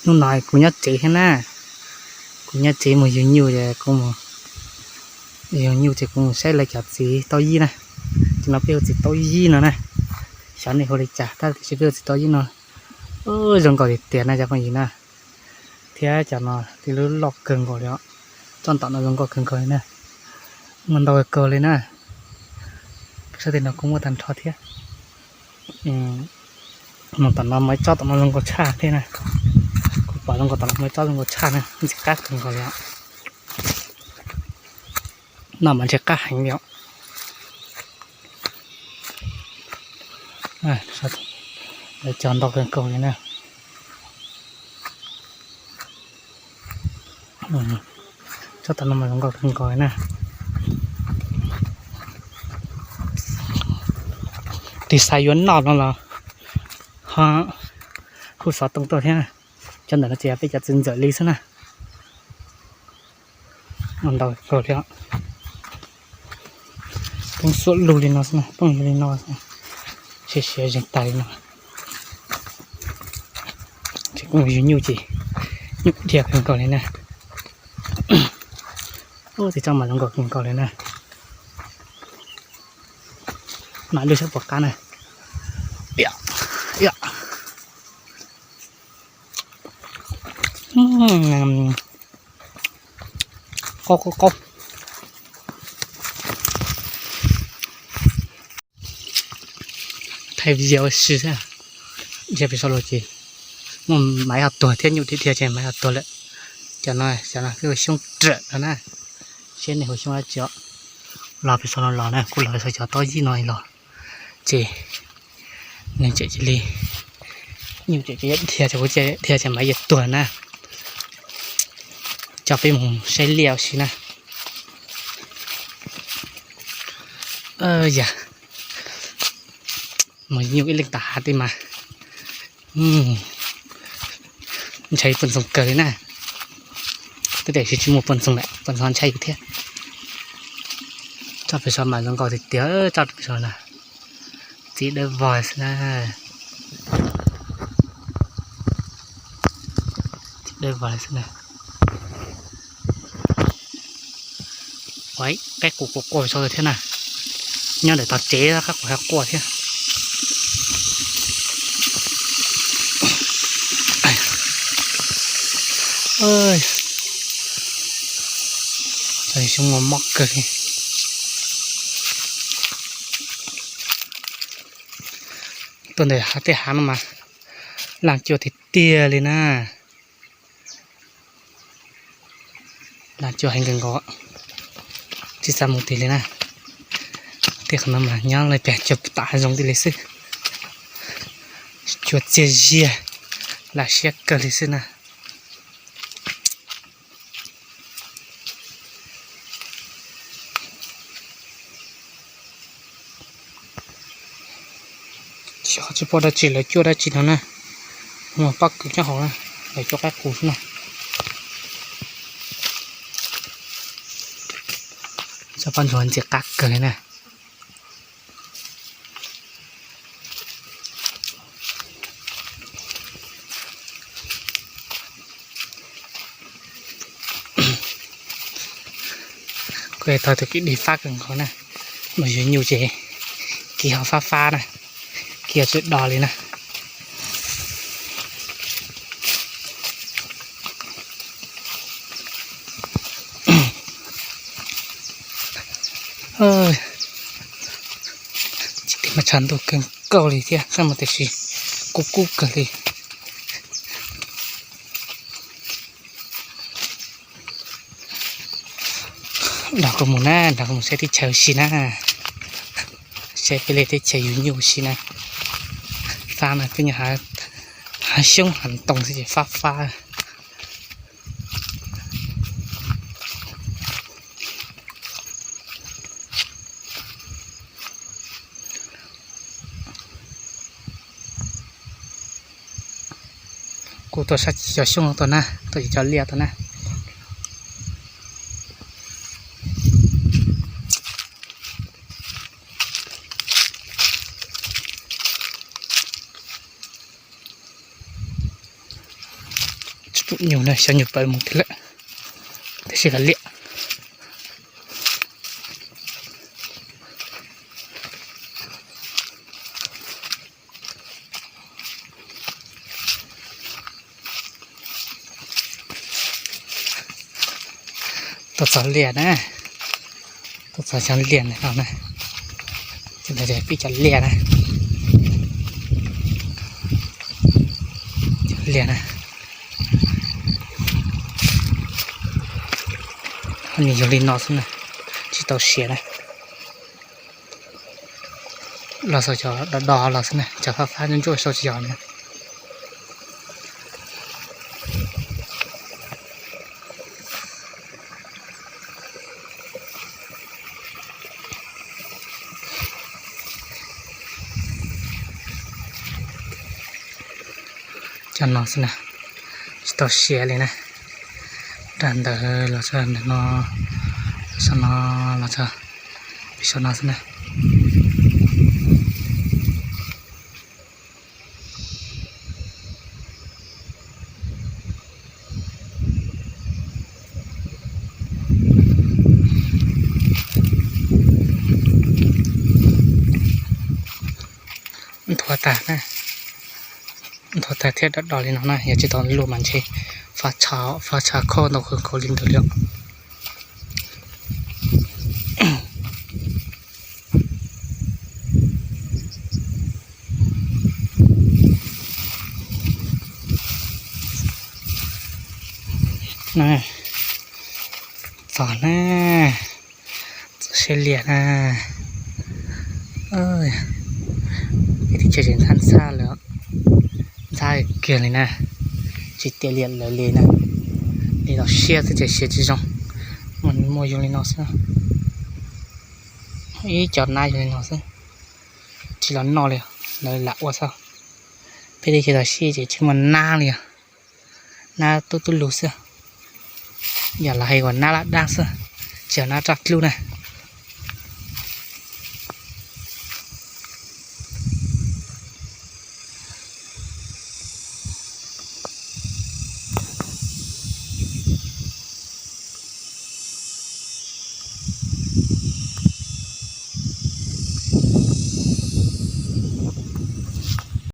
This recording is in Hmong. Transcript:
Hnub no kuv nyob tsev thiab na, kuv nyob tsev mus yug nyuj ces kuv mus yug nyuj ces kuv mus saib lawv cov txiv taub yib na. Ces no peb hu txiv taub yib no na, xyov nej hu li cas tab sis peb hu txiv taub yib no. Zoo nkauj tiag tiag na cov phooj ywg na, thiab cov no tib lub loj kawg nkaus li os. Tsob ntawm no zoo nkauj kawg nkaus li na, muaj ntau kawg li na. Peb sab tim no kuj muaj tag nrho thiab. Mus tom no muaj ib tsob tom no zoo nkauj tshaj thiab na. Kuv pom zoo nkauj tom no muaj ib tsob zoo nkauj tshaj na, ntxim qab kawg nkaus li os. Noj mas ntxim qab heev li os. Lawv cog ntau kawg nkaus li na. Tsob tom no mas zoo nkauj kawg nkaus li na. Tis xav yuav noj no los ho hu xov tooj tuaj thiab. Cov ntawm no ces yog peb cov txiv ntxawm li xwb na. Ntau kawg li os. Poob xuab lug li no xwb na, poob li no xwb, siav siav zeeg tag li no. Ces kuv mus yug nyuj ces nyuj dhia kawg nkaus li na. Ub, txiv tsob mas zoo nkauj kawg nkaus li na. Mam lub sab puas qab na. Qaub qaub qaub. Thaij video ua si xwb. Dhia pem saum los ces muaj maiv ho tuag thiab, nyuj dhia dhia ces maiv ho tuag lawm. Cov no, cov no hu xyoob rawm no na. Seb nej hu xyoob dab tsi os. Los pem saum no los na, kuv los pem saum cov taub yib no los. Ces nws tseem cia li, nyuj tseem cia li dhia, ces kuv dhia ces maiv yuav tuag na. Coj peb mus saib liaj ua si na. Yam, mus nyuj ib leeg tom hav tej mas ntshai poj ntxoog kawg li na. Twb tiam sis tsis muaj poj ntxoog lawm, poj ntxoog ntshai yus thiab. Tsob pem saum mas zoo nkauj tiag tiag, tsob pem saum na. Txiv dawb vog xwb na. Txiv dawb vog xwb na. Ua, qaib qus quaj quaj pem saud thiab na. Nyob ntawm tog tsev qaib qus ho quaj thiab. Cov xyoob muaj mob kawg li. Tuaj ntawm tej hav no mas laj cuaj tiag tiag li na. Laj cuaj heev kawg nkaus, tsis xav mus twg li na. Tej qhov no mas nyob li pem cuag tom hav zoov tiag li xwb. Cuag txias zias, lam siab kawg li xwb na. Xyov tsis pom dab tsi lawv cuab dab tsi no na. Muaj pob kws nyob hauv na, lawv cuab qaib qus xwb na. Tsob pob ntsuag ntxim qab kawg li na. Kuj yog thaum twg kev dig fab kawg nkaus na, mus yug nyuj ces kev ho fab fab na, kev ho tsis do li na. Tsis tig mas tshav ntuj kawg nkaus li thiab, qab mas tiam sis kub kub kawg li. Nrog kuv mus na, nrog kuv mus saib teb chaws ua si na, saib peb li teb chaws yug nyuj ua si na. Fab mas peb nyob hav xyoob hav ntoo xwb ces fab fab. Kuv tuaj saib cov xyoob tuaj na, tuaj cov liaj tuaj na. Nyuj na, xyov nyuj pawv mus twg lawm, tab sis kav liam. Tuaj txog liaj na, tuaj txog cov liaj no na, pib cov liaj na, cov liaj na, nws yug li no xwb na, tsis tau siav na. Los xaus cov do do los xwb na, cov fab fab ntsuab ntsuab sau tsis yog na. Cov no xwb na, tsis tau siav li na. Rau ntawd los txog ntawm no, saum no los txog pem saum no xwb na. Nthuav tag, nthuav tag thiab do do li no na, yog tsis tau luaj mas ntshe fab tshav khob ntau kawg nkaus li ntawd li os. Txog na, txog siab liaj na. Peb teb chaws tseem ntxhab ntxhab lawm, ntxhab kiag li na, tsis tiaj liaj lawv li na. Li los siab xwb ces siav tsis zoo, mas muaj yug li no xwb. Ib co nab yug li no xwb, tsis los noj li, lawv lam ua xwb. Peb teb chaws los siab ces tsis muaj nab li os, nab tub tub lug xwb. Yog los hais uas nab laj dab xwb, tsis yog nab raj dlub na.